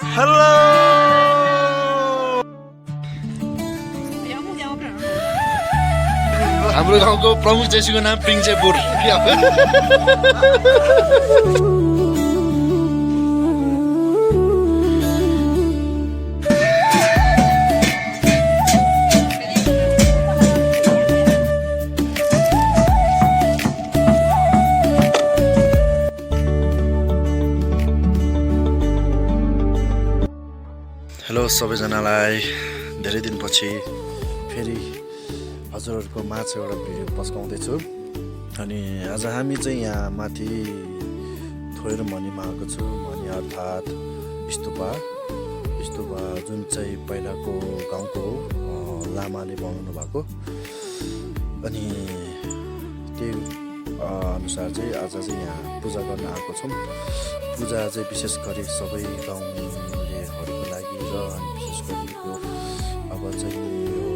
Hello हाम्रो गाउँको प्रमुख जेसीको नाम प्रिन्सेपुर हेलो सबैजनालाई धेरै दिनपछि फेरि हजुरहरूको माझ एउटा भिडियो पस्काउँदैछु अनि आज हामी चाहिँ यहाँ माथि थोर मनीमा आएको छु। मनी अर्थात् स्तुपा जुन चाहिँ पहिलाको गाउँको लामाले बनाउनु भएको अनि त्यही अनुसार चाहिँ आज चाहिँ यहाँ पूजा गर्न आएको छौँ। पूजा चाहिँ विशेष गरी सबै गाउँलेहरूको लागि र अनि विशेष गरी यो अब चाहिँ यो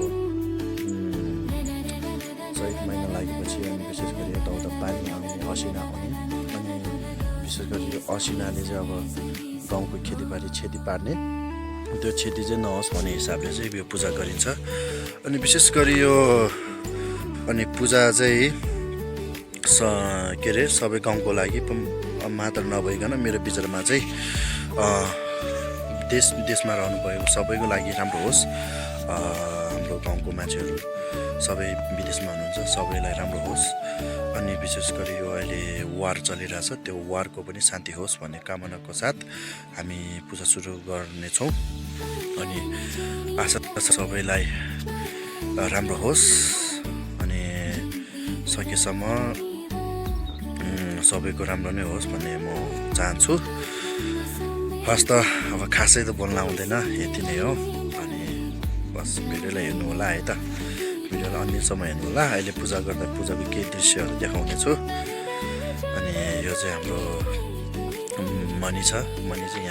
चैत महिना लागेपछि अनि विशेष गरी यताउता पानी आउने असिना आउने अनि विशेष गरी यो असिनाले चाहिँ अब गाउँको खेतीबारी क्षति पार्ने त्यो क्षति चाहिँ नहोस् भन्ने हिसाबले चाहिँ यो पूजा गरिन्छ। अनि विशेष गरी यो अनि पूजा चाहिँ के अरे सबै गाउँको लागि मात्र नभइकन मेरो विचारमा चाहिँ देश विदेशमा रहनुभएको सबैको लागि राम्रो होस्। हाम्रो गाउँको मान्छेहरू सबै विदेशमा हुनुहुन्छ सबैलाई राम्रो होस्। अनि विशेष गरी यो अहिले वार चलिरहेछ त्यो वारको पनि शान्ति होस् भन्ने कामनाको साथ हामी पूजा सुरु गर्नेछौँ। अनि आशा सबैलाई राम्रो होस् अनि सकेसम्म सबैको राम्रो नै होस् भन्ने म चाहन्छु। हस् त अब खासै त बोल्न आउँदैन यति नै हो। अनि बस भिडियोलाई हेर्नु होला है त, भिडियोलाई अन्तिमसम्म हेर्नु होला। अहिले पूजा गर्दा पूजाको केही दृश्यहरू देखाउने छु। अनि यो चाहिँ हाम्रो मनी छ। मनी चाहिँ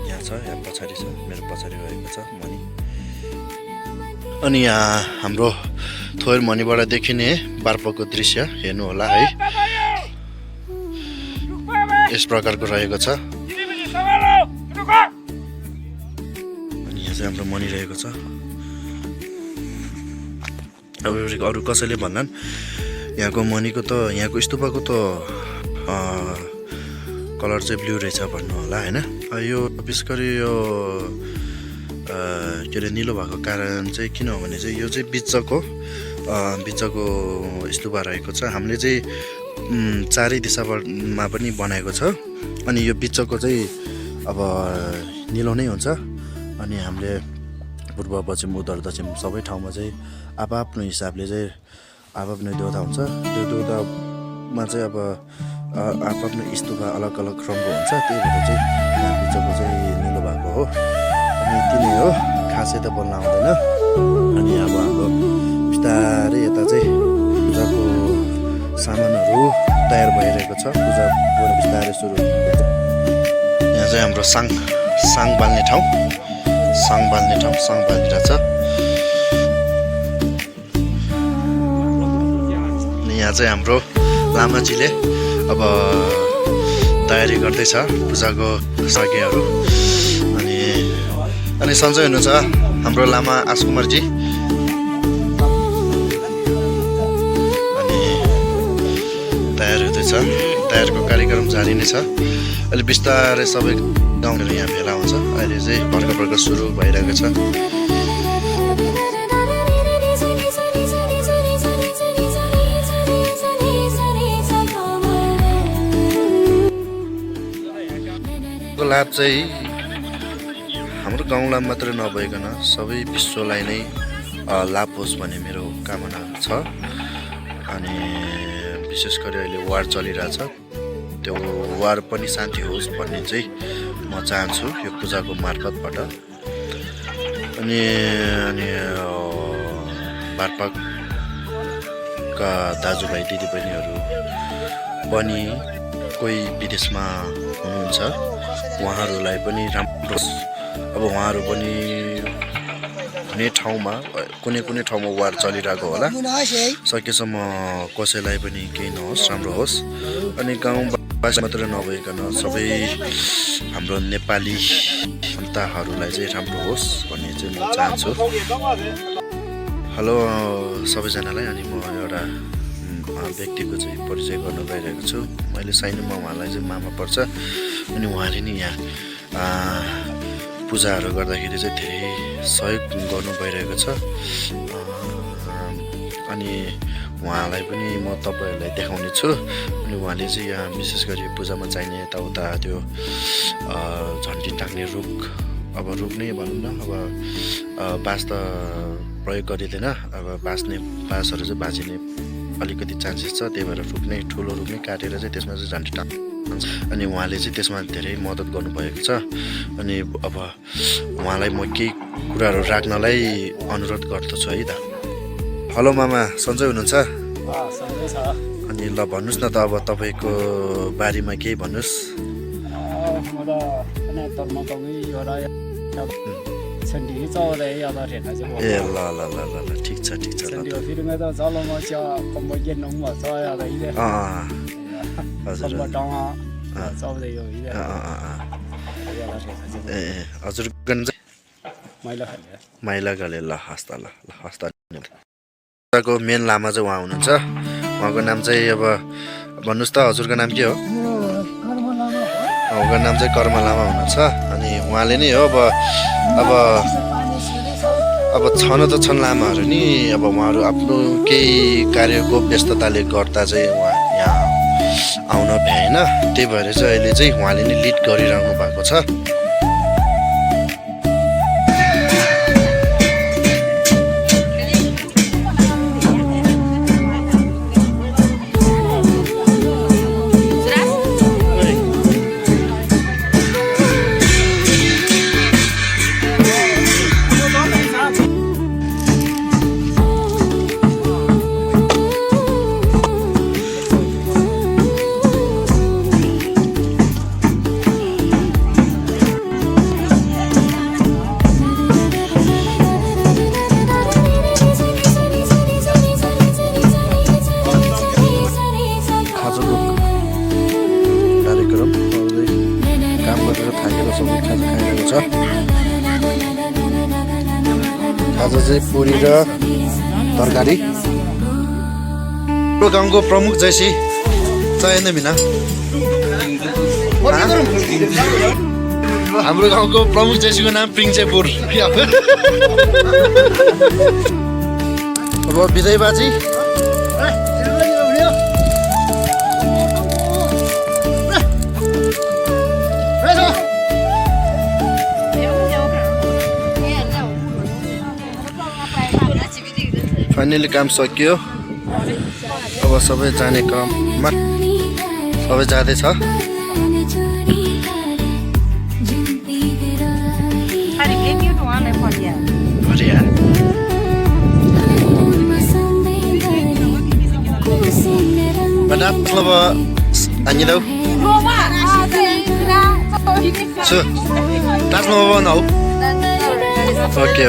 यहाँ छ, यहाँ पछाडि छ, मेरो पछाडि रहेको छ मनी। अनि यहाँ हाम्रो थोर मनीबाट देखिने बार्पको दृश्य हेर्नु होला है, यस प्रकारको रहेको छ। अनि यहाँ चाहिँ हाम्रो मनी रहेको छ। अब अरू कसैले भन्लान् यहाँको मनीको त यहाँको स्तुपाको त कलर चाहिँ ब्लू रहेछ भन्नु होला होइन। यो विशेष गरी यो के अरे निलो भएको कारण चाहिँ किन हो भने चाहिँ यो चाहिँ बिचको स्तुपा रहेको छ। हामीले चाहिँ चारै दिशामा पनि बनाएको छ। अनि यो बिचको चाहिँ अब निलो नै हुन्छ। अनि हामीले पूर्व पश्चिम उत्तर दक्षिण सबै ठाउँमा चाहिँ आफ्नो हिसाबले चाहिँ आफ्नो देउता हुन्छ। त्यो देउतामा चाहिँ अब आफ्नो स्तुपा अलग अलग रङको हुन्छ। त्यही भएर चाहिँ यहाँ बिचको चाहिँ निलो भएको हो। अनि यति नै हो, खासै त बोल्न आउँदैन। अनि अब हाम्रो बिस्तारै यता चाहिँ पूजाको सामानहरू तयार भइरहेको छ। पूजा बिस्तारै सुरु। यहाँ चाहिँ हाम्रो साङ बाल्ने ठाउँ बालिरहेको छ। अनि यहाँ चाहिँ हाम्रो लामाजीले अब तयारी गर्दैछ पूजाको सागेहरू। अनि सन्चै हुनुहुन्छ हाम्रो लामा आशकुमारजी। अनि तयार हुँदैछ, तयारको कार्यक्रम जारी नै छ। अहिले बिस्तारै सबै गाउँहरू यहाँ भेला हुन्छ। अहिले चाहिँ भर्खर सुरु भइरहेको छ। लाभ चाहिँ हाम्रो गाउँलाई मात्रै नभइकन सबै विश्वलाई नै लाभ होस् भन्ने मेरो कामना छ। अनि विशेष गरी अहिले वार चलिरहेछ, त्यो वार पनि शान्ति होस् भन्ने चाहिँ म चाहन्छु यो पूजाको मार्फतबाट। अनि बार्पाका दाजुभाइ दिदीबहिनीहरू पनि कोही विदेशमा हुनुहुन्छ, उहाँहरूलाई पनि राम्रो। अब उहाँहरू पनि कुनै ठाउँमा वार चलिरहेको होला, सकेसम्म कसैलाई पनि केही नहोस्, राम्रो होस्। अनि गाउँबाट भाषा मात्र नभइकन सबै हाम्रो नेपाली जनताहरूलाई चाहिँ राम्रो होस् भन्ने चाहिँ म चाहन्छु। हेलो सबैजनालाई, अनि म एउटा व्यक्तिको चाहिँ परिचय गर्न गइरहेको छु। मैले साइनुमा उहाँलाई चाहिँ मामा पर्छ, अनि उहाँले नि यहाँ पूजाहरू गर्दाखेरि चाहिँ धेरै सहयोग गर्नु भइरहेको छ। अनि उहाँलाई पनि म तपाईँहरूलाई देखाउने छु। अनि उहाँले चाहिँ यहाँ विशेष गरी पूजामा चाहिने यताउता त्यो झन्डी टाङ्ने रुख, अब रुख नै भनौँ न, अब बाँस त प्रयोग गरिँदैन, अब बाँसहरू चाहिँ बाँचिने अलिकति चान्सेस छ, त्यही भएर रुख नै, ठुलो रुख नै काटेर चाहिँ त्यसमा चाहिँ झन्डी टाङ्छ। अनि उहाँले चाहिँ त्यसमा धेरै मद्दत गर्नुभएको छ। अनि अब उहाँलाई म केही कुराहरू राख्नलाई अनुरोध गर्दछु है त। हेलो मामा, सन्चै हुनुहुन्छ? सन्चै छ। अनि ल भन्नुहोस् न त, अब तपाईँको बारेमा केही भन्नुहोस्। म त एउटा संडी चौधरी यादव रहना चाहिँ ए ल ल ल ल ल ठिक छ ठिक छ ल। संडी फिर में तो चलो म च्या कम्बो गेन नङ म छ यादव इले हजुर डाङा चौधरी हो इले ए हजुर गन माइला गले ल हस्ता ल हस्ता। को मेन लामा चाहिँ उहाँ हुनुहुन्छ। उहाँको नाम चाहिँ अब भन्नुहोस् त, हजुरको नाम के हो? उहाँको नाम चाहिँ कर्म लामा हुनुहुन्छ। अनि उहाँले नै हो अब छन त छन् लामाहरू नि, अब उहाँहरू आफ्नो केही कार्यको व्यस्तताले गर्दा चाहिँ उहाँ यहाँ आउन भ्याएन, त्यही भएर चाहिँ अहिले चाहिँ उहाँले नै लिड गरिरहनु भएको छ। खाजा चाहिँ पुरी र तरकारी। हाम्रो गाउँको प्रमुख जैसी चाहिएन बिना हाम्रो गाउँको प्रमुख जैसीको नाम पिङचेपुर। अब विजय बाजी फाइनली काम सकियो। अब सबै जाने क्रममा सबै जाँदैछ। मतलब anjing so tas mau bawa nau. Oke.